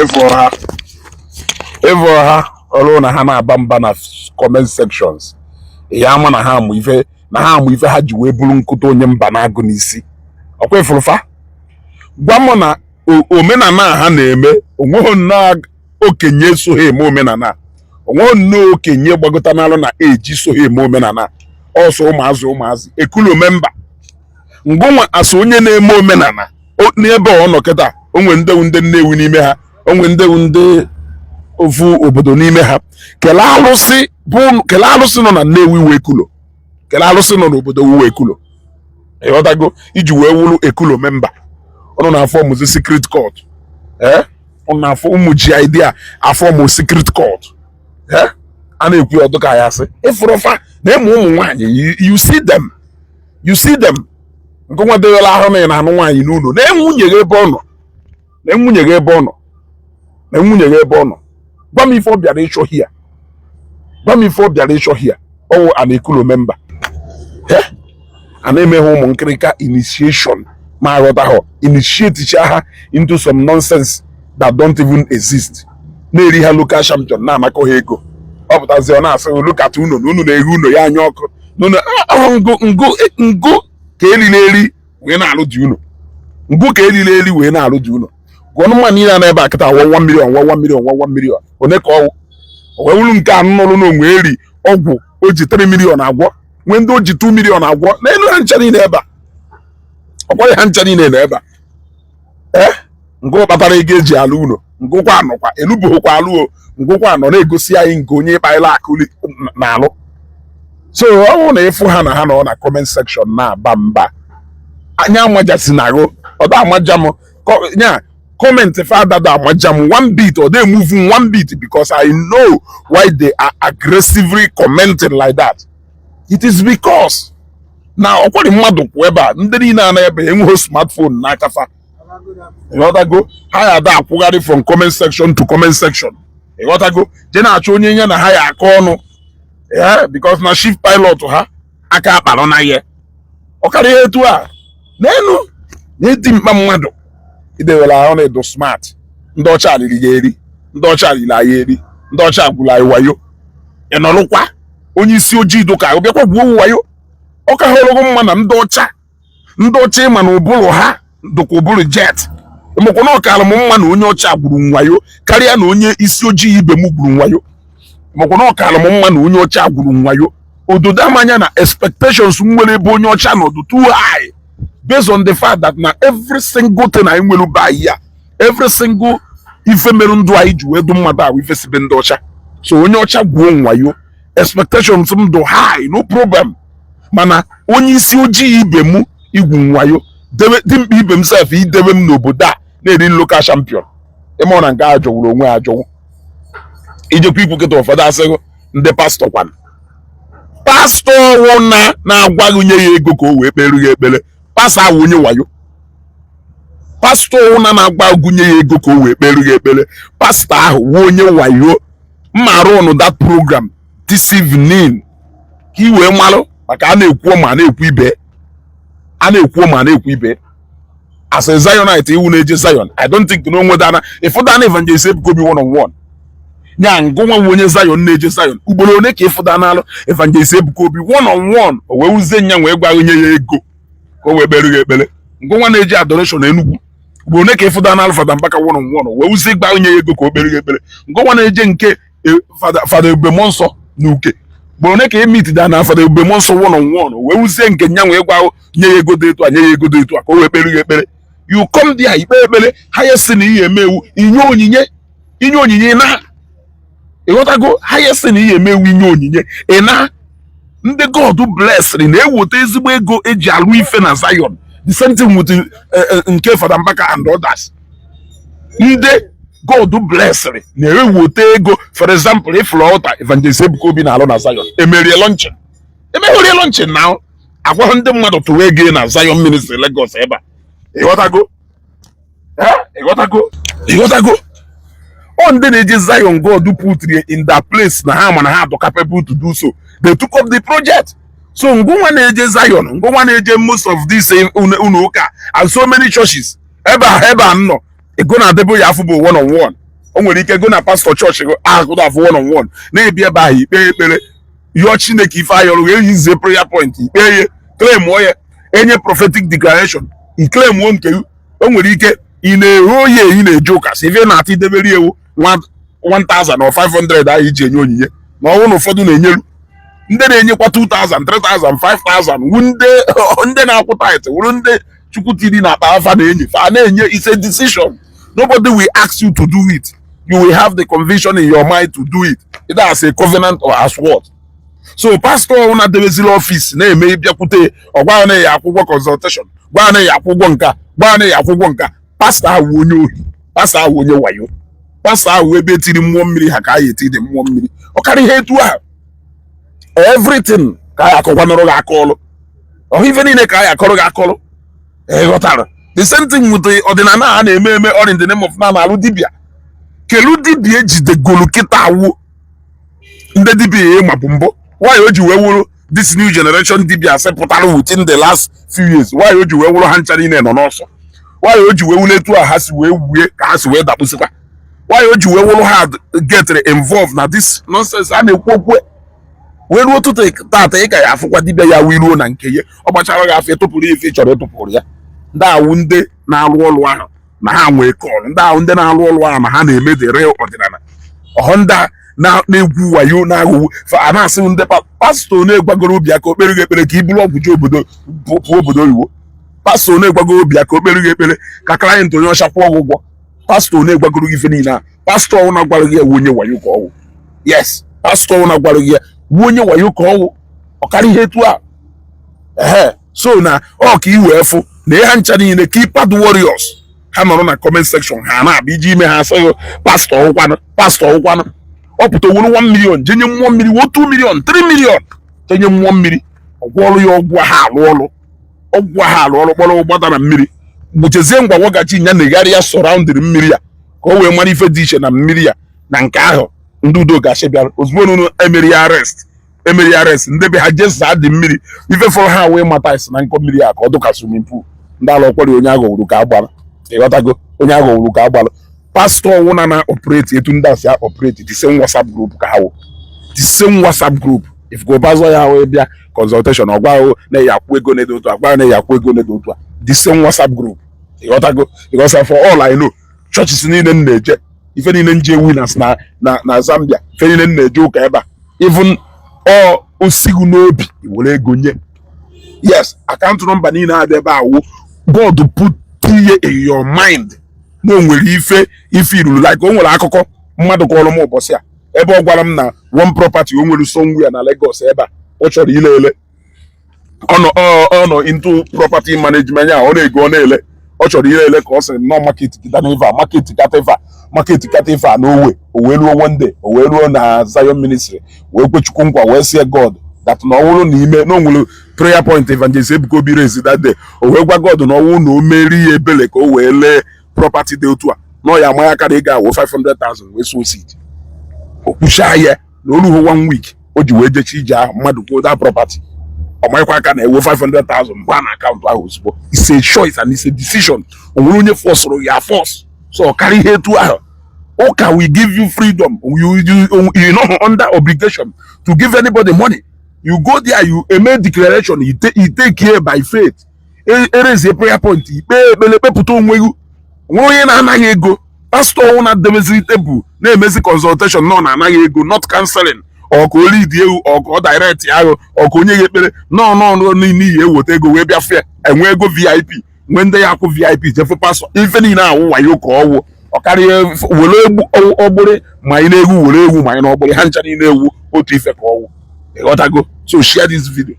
Ịfụ ha, ịfụ ha ọrụ na ha na-aba mba na comment sections ya, ama na ha amụ ife, na ha amụ ife ha ji wee bụrụ nkụta onye mba na-agụ n'isi. Ọkwa ịfụrụfa gwa m na omenala a ha na-eme, onweghị nnọọ okenye so ha eme omenala, onweghị nnọọ okenye gbagota n'alụ na eji so ha eme omenala. Ọsọ ụmụazị, ụmụazị ekulo member ngụnwa asị onye na-eme omenala n'ebe ọ nọ kịta. Onwe ndị ndị Nnewi n'ime ha, onwe ndị ndị ofu obodo n'ime ha. Kelee alụsị bụ, kelee alụsị nọ na Nnewi wee kulo, kelee alụsị nọ n'obodo wee kulo. Ịghọtago? Iji wee wụrụ ekulo member, ụnụ na-afọ mụzi secret cult. Ee, ụnụ na-afọ ụmụ ji idea afọ mụ secret cult. Ee, a na-ekwu ọdụ ka ya sị ịfụrụfa na ịmụ ụmụ nwaanyị. You see them, you see them. Nke nwa dewela ahụ na ị na-anụ nwaanyị n'ụlọ na nwunye gị ebe ọ nọ, na nwunye gị ebe ọ nọ, na nwunye gị ebe ọ nọ. Gwa m ife ọ bịara ịchọ hia, gwa m ife ọ bịara ịchọ hia. Ọwụ a na-ekulo member a na-emeghe ụmụ nkịrịka initiation ma aghọta ha, initiate ha into some nonsense that don't even exist, na-eri ha local champion, na-anakọ ha ego. Ọ pụtazi, ọ na-asị, "Look at unu, na unu na-eghe unu ya anya ọkụ na unu ahụ ngụ ngụ ngụ ka eriri eri wee na-alụ dị unu, ngụ ka eriri eri wee na-alụ dị unu." Gụọ mma niile na ebe a kịta, 1 million, 1 million, 1 million, one ka ọwụ o wee wuru nke a nụrụ n'onwe eri ọgwụ o ji 3 million agwọ, nwee ndị o ji 2 million agwọ n'elu ha ncha niile ebe a. Ọkwaghị ha ncha niile nọ ebe a. Ee, ngụ kpatara ego eji alụ ụlọ, ngụkwa anọkwa elubughịkwa alụ o. Ngụkwa anọ na-egosi anyị nke onye ịkpaịla akụ na-alụ. So ọ bụrụ na ịfụ ha na ha nọ na comment section na-aba mba, anya amajasi na agụ ọda amaja m nya comment fada da amaja m one bit, or they move one bit, because I know why they are aggressively commenting like that. It is because na ọkwari mmadụ kwụ ebe a, ndị niile a na ebe enweghị smartphone n'aka fa. Ịghọtago? Ha ya ada akwụgharị from comment section to comment section. Ịghọtago? Je na-achọ onye nye na ha ya akọ ọnụ ya, because na chief pilot ha aka akparụ na ya ọ karịa etu a n'elu na-eti mkpa mmadụ idewere ahụ na edo smart. Ndị ọcha riri ya eri, ndị ọcha riri anyị eri, ndị ọcha gwuru anyị wayo. Ị nọrụkwa onye isi ojii dụka ọ bịakwa gwuo wayo. Ọ ka hụrụ mma na ndị ọcha, ndị ọcha ịma na ụbụrụ ha dụka ụbụrụ jet. Ịmakwa na ọkara m mma na onye ọcha gwuru nwayo karịa na onye isi ojii ibe m gwuru nwayo. Makwa na ọkara m mma na onye ọcha gwuru nwayo. Ododo amanya na expectations m nwere ebe onye ọcha nọdụ too high, based on the fact that na every single thing anyị nwere be anyị ya, every single ife mere ndụ anyị ji wee dụ mmadụ ahụ ife sibe ndị ọcha. So onye ọcha gwuo nwayo, expectations m dụ high, no problem. Mana onye isi ojii ibe m igwu nwayo, debe dimkpa ibe m sef, idebe m n'obodo a na-eri local champion, ịma na nke a jọgburu onwe ya ajọgbu. Ijekwa ikwu kịta, ụfọdụ asịghị ndị pastọ kwana pastọ wụ na na-agwa gị nye ya ego ka o wee kpere gị ekpere. Pastọ ahụ onye wayo, pastọ wụ na na-agwa gị nye ya ego ka o wee kpere gị ekpere, pastọ ahụ wụ onye wayo. Mma arụ ụnụ that program this evening ka ị wee malụ, maka a na-ekwu ma a na-ekwu ibe, a na-ekwu ma a na-ekwu ibe. As a Zionite, iwu na-eje Zion, I don't think na onwe dana ịfụdana Evangelist Ebuka Obi one on one. Nya ngụnwa nwe onye Zion na-eje Zion, ugboro one ka ịfụda n'alụ Evangelist Ebuka Obi one on one, o wee wuzie nya wee gwa nye ya ego ka o wee kpere gị ekpere? Ngụnwa na-eje adoration Enugwu, ugboro one ka ịfụda n'alụ Fada Mbaka one on one, o wee wuzie gwa nye ya ego ka o kpere gị ekpere? Ngụnwa na-eje nke Fada Ebube Mmụọ Nsọ na Uke, ugboro one ka emit da na Fada Ebube Mmụọ Nsọ one on one, o wee wuzie nke nya wee gwa nye ya ego dị etu a, nye ya ego dị etu a ka o wee kpere gị ekpere? You come there ikpe ekpere ha, ya sị na ihe eme ewu inye onyinye, inye onyinye na ịghọtago? Ha ya sị na ihe eme ewu inye onyinye ị na ndị God blessed na-eweta ezigbo ego eji alụ ife na Zion. The same thing with nke Fada Mbaka and others. Ndị God blessed na-eweta ego. For example, ifụrụ altar Evangelist Ebuka Obi na-alụ na Zion, emerie launching, emegherie launching na agwa ndị mmadụ tụwa ego na Zion Ministry Lagos ebe a. Ịghọtago? Ịghọtago? Ịghọtago? Ọ ndị na-eje Zion, God put in that place na ha ma na ha dị capable to do so, they took up the project. So ngụnwa na-eje Zion, ngụnwa na-eje most of these unu ụka and so many churches ebe a, ebe a nọ ego na-adebe ya afụ bụ one on one. O nwere ike go na pastọ chọọchị gị ahụ afụ one on one na-ebi ebe ahụ, ikpe ekpere, yọọ Chineke ife ayọrọ, wee yizie prayer point, ikpe ye, claim ya, enye prophetic declaration, i claim nke gị. O nwere ike ị na-eghe oye, ị na-eje ụka, si ife na-ata idebere ewu 1000 or 500 ahụ iji enye onyinye na ọnwụ na ụfọdụ na-enyeru ndị na-enyekwa 2000, 3000, 5000, wu ndị na-akwụ tithe, wuru ndị Chukwu tiri na akpa afa na-enye fa na-enye. It's a decision. Nobody will ask you to do it. You will have the conviction in your mind to do it, either as a covenant or as what. So pastor ọbụla debezila office na-eme ịbịakwute, ọgwa na ya akwụkwọ consultation, gwa na ya akwụkwọ nka, gwa na ya akwụkwọ nka, pastọ ahụ onye ohi, pastọ ahụ onye wayo, pastọ ahụ ebe etiri mmụọ mmiri ha ka a ya etiri mmụọ mmiri. Ọ karịa ihe etu ahụ, everything ka a akọkwanụrụ gị aka ọlụ ọhụ, ife niile ka a akọrọ gị akọrọ. Ị ghọtara? The same thing with the ọdịnala a na-eme eme, all in the name of na na-alụ dibịa. Kelu dibịa ejidegolu kịta awụ ndị dibịa ya ma bụ mbụ. Why o ji wee wụrụ this new generation dibịa sị pụtara within the last few years? Why o ji wee wụrụ ha ncha niile nọ n'ọsọ? Why o ji wee wụrụ etu a ha si wee wue ka ha si wee dakpụsịkwa? Why o ji wee wụrụ ha get involved na this nonsense a na-ekwu okwu wee ruo ụtụtụ tata? Ị ka ya afụkwa dibịa ya wee ruo na nke ya, ọ gbachara gị afọ, ịtụpụrụ ya ife ị chọrọ ịtụpụrụ ya. Ndị awụ ndị na-alụ ọlụ ahụ na ha nwee call, ndị ahụ ndị na-alụ ọlụ ahụ na ha na-eme the real ọdịnala ọhọ, ndị a na-egwu wayo na-aghụghọ a na-asị ndị pastọ na-egwagoro obi aka okpere gị ekpere ka i buru ọgwụ jee obodo pụọ obodo oyibo, pastọ na-egwagoro obi aka okpere gị ekpere ka client onye ọcha kwụọ gị ụgwọ, pastọ na-egwagoro gị ife niile a. Pastọ ọwụ na-agwara gị ewu onye wayo ka ọwụ. Yes, pastọ ọwụ na-agwara gị ya wu onye wayo ka ọwụ. Ọkarịa ihe etu a. Ehe, so na ọ ka i wee fụ na ihe ncha niile, keypad warriors ha nọrọ na comment section, ha na-abịa iji ime ha asịghị pastọ ọwụkwanụ, pastọ ọwụkwanụ. Ọ pụta wuru 1 million jenye mmụọ mmiri, wo 2 million, 3 million jenye mmụọ mmiri, ọgwụ ọrụ ya, ọgwụ ha alụ ọrụ, ọgwụ ha alụ ọrụ, kpọrọ gbada na mmiri, gbuchezie ngwa wọgachi ya negharị ya surrounding mmiri ya ka o wee mara ife dị iche na mmiri ya na nke ahụ. Ndị udo gachi bịara ozugbo nunu emeri ya arrest, emeri ya arrest, ndị be ha jesa dị mmiri ife fọrọ ha wee mata isi na nkọ mmiri a ka ọ dụka swimming pool. Ndị ala ọkwari onye aghọgburu ka agbara. Ịghọtago? Onye aghọgburu ka agbara. Pastọ ọwụna na operate etu ndị a si operate, the same WhatsApp group ka ha wụ, the same WhatsApp group. If go bazọ ya wee bịa consultation, ọgwa ahụ na-eyi akwụ ego na-edo otu a, gwa na-eyi akwụ ego na-edo otu a, the same WhatsApp group. Ịghọtago? Because for all I know, churches niile m na-eje, ife niile m ji winners na Zambia, ife niile m na-eje ụka ebe a, even ọ osighị n'obi were ego nye. Yes, account number niile adị ebe a wụ God put ihe in your mind na o nwere ife ife iruru. Like o nwere akụkọ mmadụ kọrọ m ụbọchị a, ebe ọ gwara m na one property o nwere somewhere na Lagos ebe a ọ chọrọ ile ele. Ọ nọ into property management ya, ọ na-ego, ọ na-ele, ọ chọrọ ire ele ka ọ sịrị nọ market kita na ife a, market kata ife a, market kata ife a na owe. O wee ruo one day, o wee ruo na Zion Ministry, wee kwechukwu nkwa, wee sie God that na ọ bụrụ na ime na o nwere prayer point Evangelist Ebuka Obi raise that day, o wee gwa God na ọnwụ na o meri ya ebele ka o wee lee property dị otu a, na ọ ya ama ya aka na ị ga-awụ 500,000 wee sow seed. O kwuchaa ya na oluhu one week o ji wee jechi ije ahụ, mmadụ kwuo that property, ọ manyekwa aka na ewe 500,000 mgbe a na akaụntụ ahụ ozugbo. It's a choice and it's a decision. O nwere onye forcerụ ya force? So ọ karịa ihe etu ahụ. Ụka will give you freedom. You not under obligation to give anybody money. You go there, you eme declaration, you take care by faith, erezie prayer point, ikpe ekpere, kpepụta onwe gị. Nwere onye na-anaghị ego? Pastọ ọnwụ na-edemeziri tebụl na-emezi consultation nọ na-anaghị ego, not counseling ọ ka o lead ewu, ọ ka ọ direct ahụ, ọ ka onye ga ekpere nọ nọ n'ihi eweta ego wee bịa fịa enwe ego VIP, nwee ndị ya akwụ VIP jefu pastọ. Ife niile awụ wayo ka ọwụ. Ọ karịa were egbu ọgbụrị ma ị na-egwu, were ewu ma ị na ọgbụrị, ha ncha niile ewu otu ife ka ọwụ. Ịghọtago? So share this video.